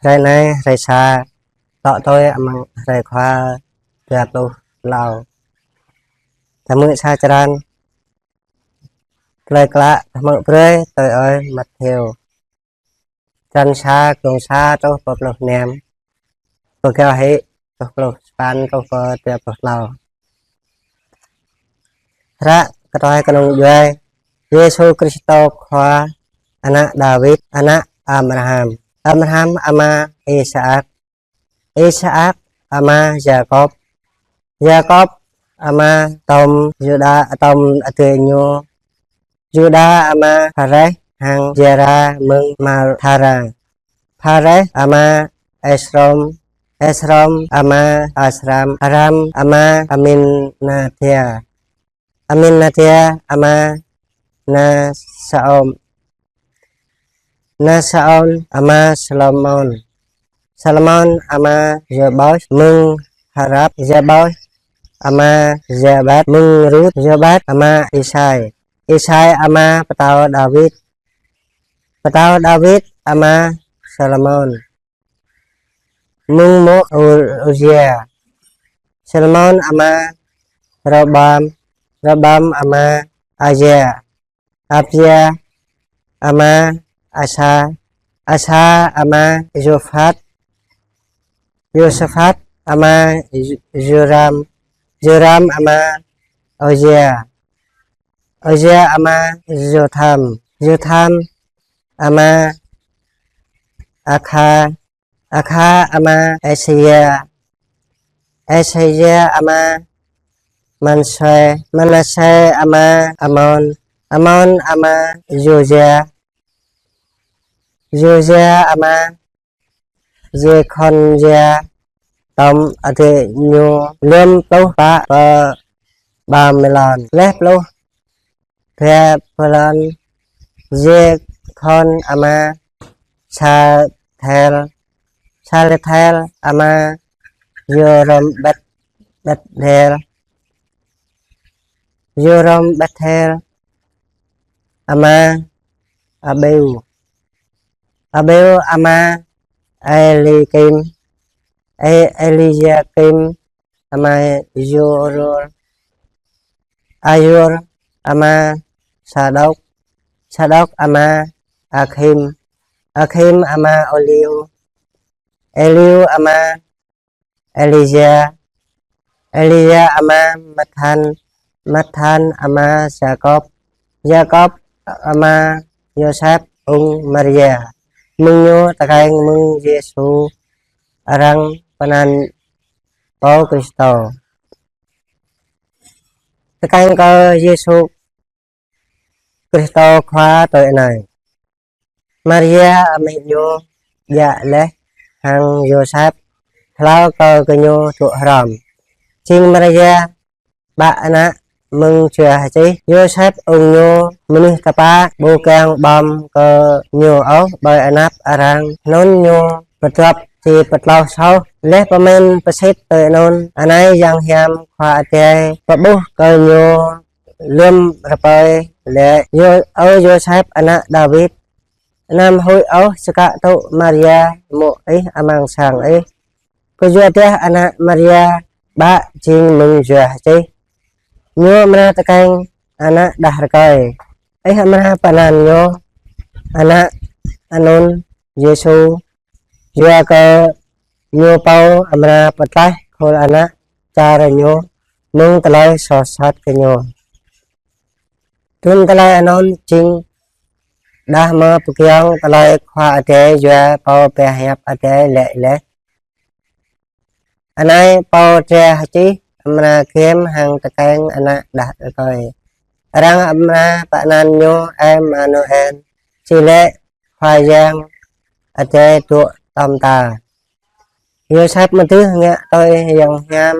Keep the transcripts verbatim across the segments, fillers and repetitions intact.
Hrơi anai, hrơi sa, tŏ tui amăng hrơi Khua dua pluh klâo. Ta hmư̆ sa črăn tơlơi klă ta hmư̆ brơi tui ơi Mattheo. Črăn sa, glông sa truh pơ pluh năm. Pơgao hĭ, truh pluh sapăn, truh pơ dua pluh klâo. Hră kơtuai kơnung djuai. Yêsu Krist Khua, ană Dawid, ană Abraham. Abraham ama Isaak. Isaak ama Yakôb. Yakôb ama Tôm Yuđa, Tôm adơi ñu Yuđa, ama Pharez hăng Zêra mơ̆ng Mathara. Pharez ama Esrom. Esrom ama Asram. Asram ama Aminadia. Aminadia ama Nasaôn. Nasaôn ama Salmôn. Salmôn ama Jôbôs mơ̆ng Harap. Jôbôs ama Jôbet mơ̆ng Rut. Jôbet ama Isai. Isai ama pơtao Dawid. Pơtao Dawid ama Salmôn mơ̆ng mô̆ U-, Uzia. Salmôn ama Rôbam. Rôbam ama Abia. Abia ama Asa. Asa ama Yôsaphat. Yôsaphat ama Yu-, Yôram. Yôram ama Ôzia. Ôzia ama Yôtham. Yôtham ama Akha. Akha ama Êsaya. Êsaya ama Manase. Manase ama Amôn. Amôn ama Yôsia. Yôsia ama Yêkhônia. Tôm adơi ñu lơ̆m pluh pă pơ Babylon. Laih pluh Babylon, Yêkhônia ama Salatiel. Salatiel ama Yôrôm-, Bet-, Bethael. Yôrôm-, Bethael ama Abiu. Abiu ama Eliakim. E-, Eliakim ama Azor. Azor ama Sadok. Sadok ama Akhim. Akhim ama Eliu. Eliu ama Elisa. Elisa ama Mathan. Mathan ama Yakôb. Yakôb ama Yôsep ung Maria. Mơ̆ng ñu tơkeng mơ̆ng Yêsu arăng pơanăn Pô Krist. Tơkeng kơ Yêsu Krist Khua tui anai. Maria amĭ ñu djă laih hăng Yôsep hlâo kơ gơñu dŏ hrŏm. Jing Maria bă ană mơ̆ng Jua Hơčih. Yôsep ung ñu mơnuih tơpă, ƀu kiăng ƀơm kơ ñu ôh ƀơi anăp arăng, anŭn ñu pơdŏp či pơtlaih soh. Laih pơmĭn pơsit tui anŭn, anai Yang Hiam Khua Adai pơƀuh kơ ñu lơ̆m rơpơi laĭ: Yô-, ơ Yôsep ană Dawid, anăm huĭ ôh čơkă tŭ Maria mô̆ ih amăng sang ih. Kơyua dah ană Maria bă jing mơ̆ng Jua Hơčih. Ñu amra tơkeng ană đah rơkơi. Ih amra pơanăn ñu ană anŭn Yêsu, yua kơ ñu pô amra pơtlaih khul ană čar ñu mơ̆ng tơlơi soh sat gơñu. Trŭn tơlơi anŭn jing đah mơ̆ pơgiŏng tơlơi Khua Adai yua pô pơhiăp Adai laĭ laih: Anai Pô Jua Hơčih amra gem hăng tơkeng ană đah rơkơi. Arăng amra pơanăn ñu Emanuel, či laĭ Khua Yang Adai dŏ tơm ta. Yôsep mơdưh ngă tui Yang Hiam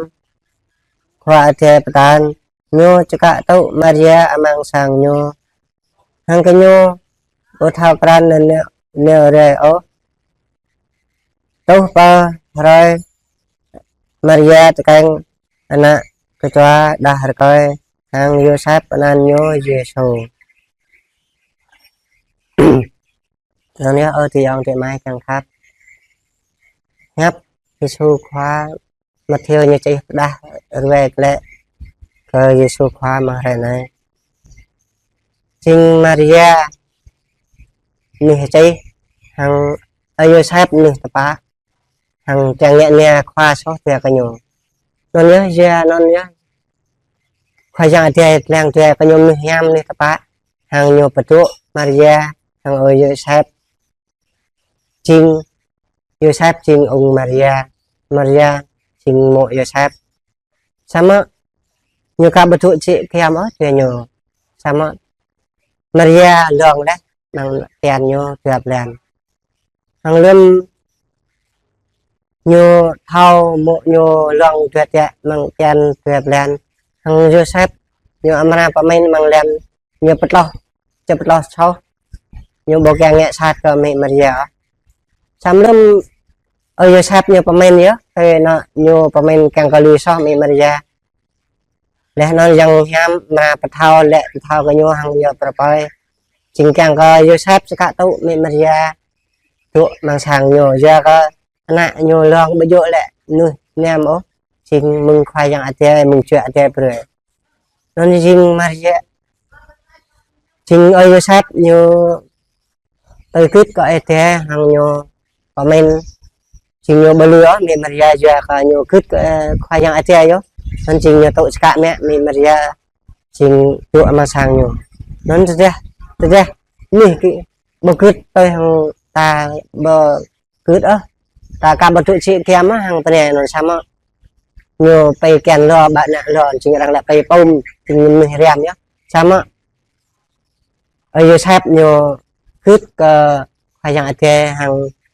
Khua Adai pơtă, ñu čơkă tŭ Maria amăng sang ñu. Hăng kơ ñu ƀu thâo krăn nao, nao rai ôh. Truh pơ hrơi Maria tơkeng ană kơčua đah rơkơi, hăng Yôsep pơanăn ñu Yêsu. Anŭn yơh, ơ adơi ayŏng adơi amai kiăng khăp. Hiăp Yêsu Khua, Matthêô ñu čih pơdah rơwe klĕ kơ Yêsu Khua mơ̆ng hrơi anai. Jing Maria mơnuih čih, hăng ơi Yôsep mơnuih tơpă, hăng čang ngă nia Khua soh tia kơ ñu. Anŭn yơh, yua anŭn yơh, Khua Yang Adai lăng tia kơ ñu mơnuih hiam mơnuih tơpă, hăng ñu pơtŭ Maria hăng ơi Yôsep. Jing Yôsep jing ung Maria, Maria jing mô̆ Yôsep. Samơ̆ ñu ka ƀu tŭ čih kiăm ôh tia ñu. Samơ̆ Maria lăng leh mơ̆ng tian ñu dua blan. Hăng lơ̆m ñu thâo mô̆ ñu lăng dua tian, mơ̆ng tian dua blan, hăng Yôsep ñu amra pơmĭn mơ̆ng lăn, ñu pơtloh, či pơtloh soh, ñu ƀu kiăng ngă sat kơ amĭ Maria. Samơ̆ lơ̆m ơi Yôsep ñu pơmĭn yơh, tơ anŭn ñu pơmĭn kiăng kơ lui soh amĭ Maria. Leh anŭn Yang Hiam amra pơthâo lĕ, pơthâo kơ ñu hăng ñu pơrơpơi. Jing kiăng kơ Yôsep čơkă tŭ amĭ Maria dŏ amăng sang ñu, yua kơ ană ñu lăng ƀu djơ̆ lĕ mơnuih hiam ôh, jing mơ̆ng Khua Yang Adai, mơ̆ng Jua Adai brơi. Anŭn jing Maria, jing ơi Yôsep ñu tui gưt kơ Adai hăng ñu pơmĭn, jing ñu ƀu lui ôh amĭ Maria yua kơ ñu gưt kơ, ơ, Khua Yang Adai yơh. Anŭn jing ñu tŭ čơkă mă amĭ Maria jing dŏ amăng sang ñu. Anŭn tơdah, tơdah mơnuih kơ ƀu gưt tui hăng ta ƀu gưt ôh, ta ka ƀu tŭ čih kiăm ôh hăng pơnai anŭn, samơ̆ ñu pơkiăng lŏ ƀă ană lŏ, jing arăng lĕ pơpŭm, jing mơnuih hiam yơh. Samơ̆ ơi Yôsep ñu gưt kơ Khua Yang Adai hăng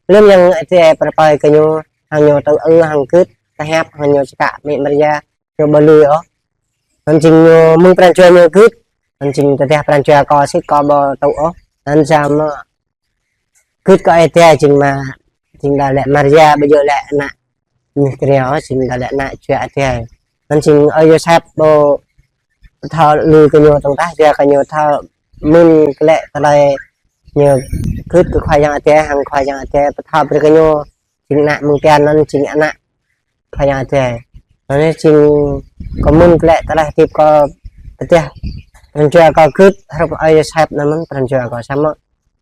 lơ̆m Yang Adai pơrơpơi kơ ñu, hăng ñu tŭ ư hăng gưt tơhiăp, hăng ñu čơkă amĭ Maria, ñu ƀu lui ôh. Anŭn jing ñu mơ̆ng pran jua ñu gưt, anŭn jing tơdah pran jua kâo sĭt kâo ƀu tŭ ôh. Anŭn samơ̆ gưt kơ Adai jing mă, jing đa lĕ Maria ƀu djơ̆ lĕ ană mơnuih kơnio, jing đa lĕ ană Jua Adai. Anŭn jing ơi Yôsep ƀu pơthâo lui kơ ñu tơ̆ng tah, yua kơ ñu thâo mơ̆n klĕ tơlơi ñu gưt kơ Khua Yang Adai, hăng Khua Yang Adai pơthâo brơi kơ ñu jing ană mơ̆ng tian, anŭn jing ană Khua Yang Adai. Anŭn jing kâo mơ̆n klĕ tơlơi hơdip kâo pơdah pran jua kâo gưt hrup ơi Yôsep anŭn mơ̆n pran jua kâo, samơ̆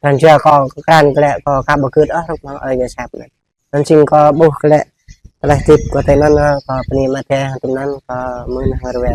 pran jua kâo kơ krăn klĕ kâo ka ƀu gưt ôh hrup mơ̆ng ơi Yôsep anŭn. Anŭn jing kâo ƀuh klĕ tơlơi hơdip kâo tui anŭn, kâo bơni mơ̆ng Adai hăng tui anŭn kâo mơ̆n hăng rơwe.